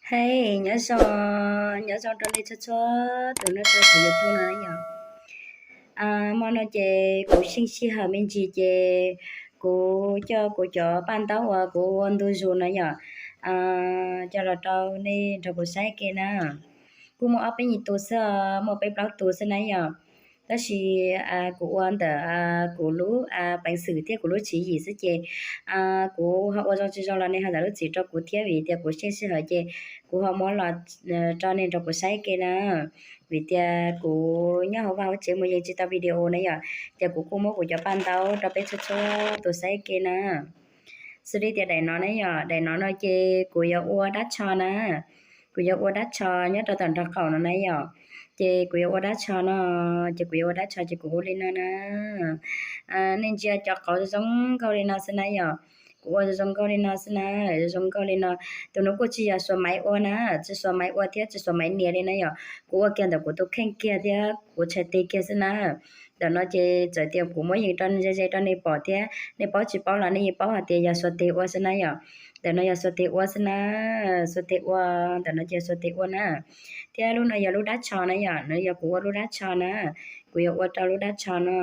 Hei, nyob zoo, nyob zoo rau nej txhua txhua tus nyob rau saum YouTube no yom. Hmo no ces kuv xyeej sij hawm me ntsis ces kuv coj kuv cov paj ntaub uas kuv ua ntu zus no yom, coj los rau nej nrog kuv saib ke na. Kuj muaj ob peb nyuag tus xwb, muaj peb plaub tus xwb na yom. Tab sis kuv ua ntawm kuv lub peev xwm thiab kuv lub tswv yim xwb ces kuv ho ua zoo tsis zoo los nej ho zam lub txim rau kuv thiab, vim tias kuv xyeej sij hawm ces kuv ho muab los rau nej nrog kuv saib ke na. Vim tias kuv nyob hauv vaj hauv tsev mus yees tsis tau video na yom, ces kuv kuj muab kuv cov paj ntaub rau peb txhua txhua tus saib ke na. Xws li tias daim no na yom, daim no no ces kuv yuav ua dab tsho na. Kuv yuav ua dab tsho nyob rau tom nraub qaum no na yom. Ces kuv yuav ua dab tsho no, ces kuv yuav ua dab tsho ces kuv ua li no na. Nej ntsia cov qauv zoo nkauj li no xwb na yom. Kuv ua zoo nkauj li no xwb na, zoo nkauj li no. Tus no kuj tsis yog xuas maiv ua na, tsis xuas maiv ua thiab tsis xuas maiv nias li na yom. Kuv ua kiag ntawm kuv tus kheej kiag thiab kuv tshais tes kiag xwb na. Ntawm no ces txawm tias kuv muab yees rau ze ze rau nej pom thiab nej paub tsis paub los nej yeej paub hais tias yog xuas tes ua xwb na yom. Ntawm no yog xuas tes ua xwb na, xuas tes ua, ntawm no ces xuas tes ua na. Thiab lub no yog lub dab tsho na yom, no yog kuv ua lub dab tsho na. Kuv yuav ua rau lub dab tsho no,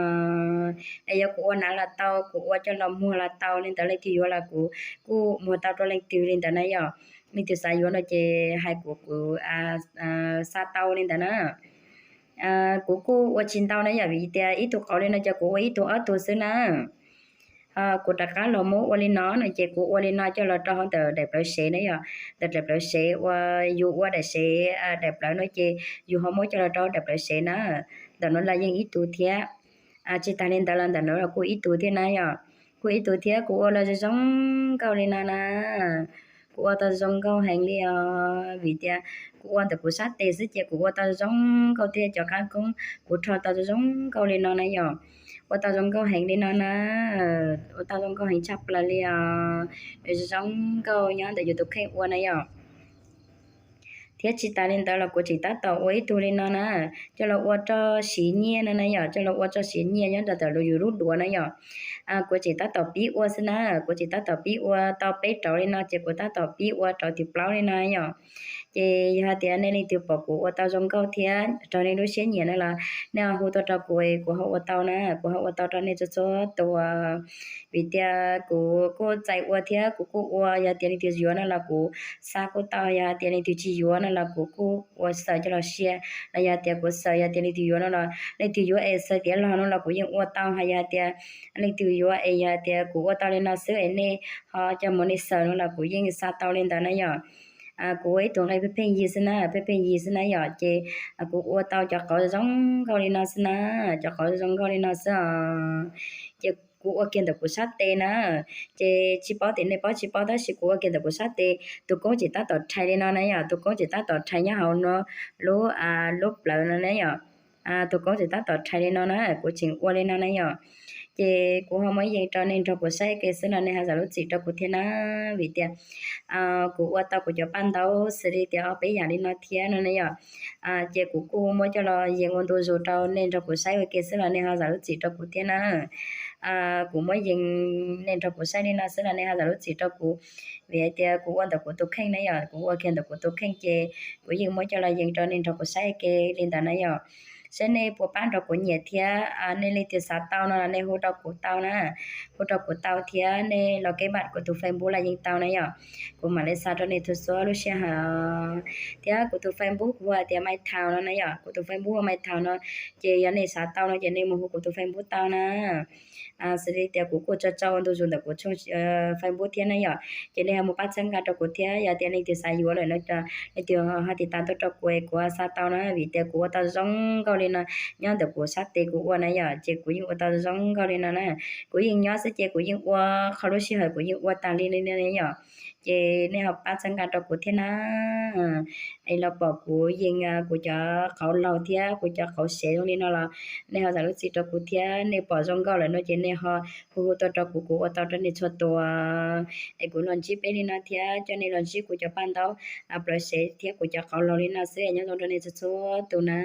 es yog kuv ua hnav los tau, kuv ua coj los muag los tau, li ntawd leej twg yuav los kuv kuj muag tau rau leej twg li ntawd na yom. Leej twg xav yuav no ces hais kuv, kuv xa tau li ntawd na. Kuv kuj ua tsis ntau na yom, vim tias ib tug qauv li no ces kuv ua ib tug ob tug xwb na. Kuv rov qab los muab ua li no no ces kuv ua li no coj los rau hauv ntawm daim plawv sev na yom. Ntawm daim plawv sev uas yus ua daim sev, daim plawv no ces yus ho muab coj los rau daim plawv sev na. Ntawm no los yeej ib tug thiab. Tsis tas li ntawd los ntawm no los kuj ib tug thiab na yom. Kuj ib tug thiab, kuv ua los zoo zoo nkauj li no na. Kuv ua tau zoo nkauj heev li os, vim tias kuv ua ntawm kuv sab tes xwb ces kuv ua tau zoo nkauj thiab cov qab koob kuv rho tau zoo nkauj li no na yom. Ua tau zoo nkauj heev li no na. Ua tau zoo nkauj heev tshaj plaws li os. Zoo nkauj nyob ntawm yus tus kheej ua na yom. Thiab tsis tas li ntawd los kuv tseem tab tom ua ib tug li no na, coj los ua rau siv nyiaj no na yom, coj los ua rau siv nyiaj nyob rau ntawm yus lub duav na yom. Kuv tseem tab tom pib ua xwb na, kuv tseem tab tom pib ua tau peb rauv li no ces kuv tab tom pib ua rauv tim plaub li no yom. Ces yog hais tias nej leej twg pom kuv ua tau zoo nkauj thiab raug nej lub siab nyiam no los nej ho hu tuaj rau kuv, kuv ho ua tau na, kuv ho ua tau rau nej txhua txhua tus. Vim tias kuv kuj txais ua thiab kuv kuj ua, yog tias leej twg yuav no los kuv xa kuj tau, yog tias leej twg tsis yuav no los kuv kuj ua xaws coj los sia, los yog tias kuv xaws yog tias leej twg yuav no los leej twg yuav es xaws tiav los no los kuv yeej ua tau, hos yog tias leej twg yuav es yog tias kuv ua tau li no xwb es nej ho coj mus nej xaws no los kuv yeej xa tau li ntawd na yom. Kuv ua ib tug nqaij pheej pheej yig xwb na, pheej pheej yig xwb na yom, ces kuv ua tau cov qauv zoo nkauj li no xwb na, cov qauv zoo nkauj li no xwb os. Ces kuv ua kiag ntawm kuv sab tes na, ces tsis paub tias nej paub tsis paub tab sis kuv ua kiag ntawm kuv sab tes, tus koob tseem tab tom rhais li no na yom, tus koob tseem tab tom rhais nyob hauv no lub, lub plawv no na yom. Tus koob tseem tab tom rhais li no na, kuv tseem ua li no na yom. Ces kuv ho muab yees rau nej nrog kuv saib ke xwb los nej ho zam lub txim rau kuv thiab na, vim tias kuv ua tau kuv cov paj ntaub xws li tias ob peb yam li no thiab no na yom. Ces kuv kuj muab coj los yees ua ntu zus rau nej nrog kuv saib ua ke xwb los nej ho zam lub txim rau kuv thiab na. Kuv muab yees nej nrog kuv saib li no xwb los nej ho zam lub txim rau kuv, vim hais tias kuv ua ntawm kuv tus kheej na yom, kuv ua kiag ntawm kuv tus kheej ces kuv yeej muab coj los yees rau nej nrog kuv saib ke li ntawd na yom. Saib nej puas pab nrog kuv nyiam thiab nej leej twg xav tau no los nej hu rau kuv tau na, hu rau kuv tau thiab nej los keb npam kuv tus Facebook los yeej tau na yom. Kuv mam li xa rau nej txhua txhua lub sij hawm. Thiab kuv tus Facebook kuv hu hais tias Mai Thaum no na yom, kuv tus Facebook hu Mai Thaum no, ces yog nej xav tau no ces nej mus hu kuv tus Facebook tau na. Xws li tias kuv kuj tso tso ua ntu zus ntawm kuv tshooj Facebook thiab na yom, ces nej ho mus pab txhawb nqa rau kuv thiab, yog tias leej twg xav yuav lawm no leej twg ho tiv tas tuaj rau kuv es kuv xa tau na, vim tias kuv ua tau zoo nkauj li no nyob ntawm kuv sab tes kuv ua na yom, ces kuv yeej ua tau zoo nkauj li no na. Kuv yeej nyob xwb ces kuv yeej ua, qhov lub sij hawm kuv yeej ua tas li li no yom. Ces nej ho pab txhawb nqa rau kuv thiab na. Es los pom kuv yees kuv cov qauv laug thiab kuv cov qauv sev zoo li no los nej ho zam lub txim rau kuv thiab, nej pom zoo nkauj lawm no ces nej ho hu hu tuaj rau kuv, kuv ua tau rau nej txhua tus. Es kuv los ntsib peb li no thiab coj nej los ntsib kuv cov paj ntaub plawv sev thiab kuv cov qauv laug li no xwb, nyob zoo rau nej txhua txhua tus na.